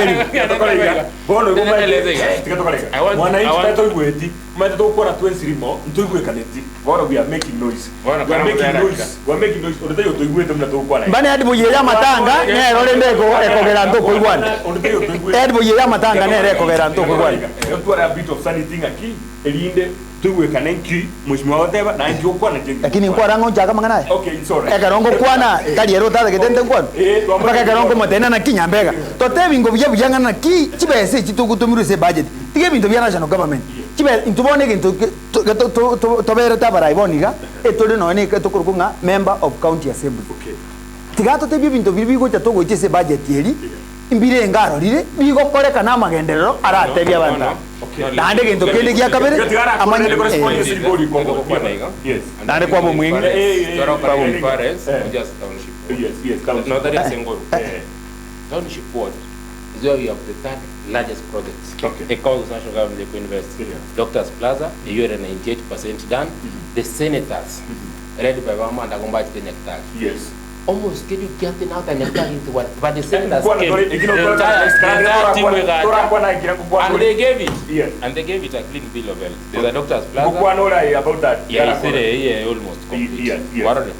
Tiga tokore iga, bono igo omanyete, tiga tokore iga. Mwananchi tatoigweti, omanyete togokwana twensi rimo, ntoigwekaneti. Bono we are making noise. We are making noise. We are making noise. Onde taiyo otoigwete buna togokwana iga. Mbane edibo eye y'amatanga nero rende ekogera ntokoigwana. Onde taiyo otoigwete. Edibo eye y'amatanga nero ekogera ntokoigwana. Tiga totware a bit of sanity ng'aki, erinde Toigwekane nki mheshimiwa agoteba naye nki gokwana inche nki Lakini gokwana. nkwara ng'a onchake amang'ana aya? Okay, it's alright. Ekero ngokwana tari ere otagete nte nkwane? Eh, twamanya Mpaka ekero gokwana. nkomotebia naki Nyambega, totebi ngo buya buya ng'a naki chibesa echi togotomirwa ase ebudget, tiga ebinto bia national government, chibe intwe bono egento ge to to to to toberete abarai bono iga, etore nonya na etokorokwa ng'a member of county assembly. Okay. Tiga atotebie ebinto biria bigocha togochia ase ebudget eria, Mbirengo arorire bigokoreka namagenderero aratebie abanto aba. Naende egento kende gia kabere, amanye Naende kwaba omweng'e, kwaba omweng'e. Almost kerio kiate natanya against what but the senators came the entire the entire team egacha and they gave it and they gave it a clean bill of health there's a doctor's plaza yeah isire eye almost complete kwarorire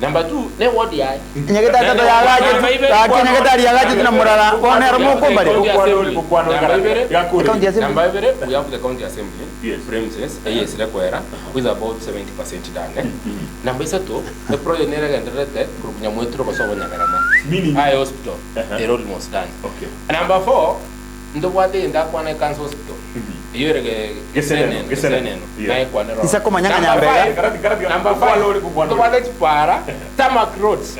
number two ne ward yaye Nyagetari tata yagachetu, gaki nyagetari yagachetu na morara bono ero mokombare. County assembly number ibere County assembly. number ibere we have the county assembly premises eye esire koera which is about 70% done eh number isato Eproject nere egendererete korwa Nyamweturo gose Obonyagarama Eye Hospital ere almost done. Number four, ntobwate egento akwana Cancer Hospital eyio ere Geseneno Geseneno naye ekwane roro. Inse komanya ng'a Number Nyambega. five, number five, ntobwate chipara tarmac roads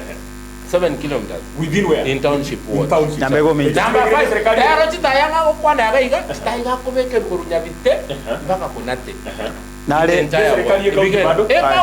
7 kilometers in township ward. Nyambega ominto. Number five, rero chitaya ng'a gokwana iga iga, chitaya iga akobeka korwa Nyabite mpaka Konate. Nare. Entire ward. Ebigeni.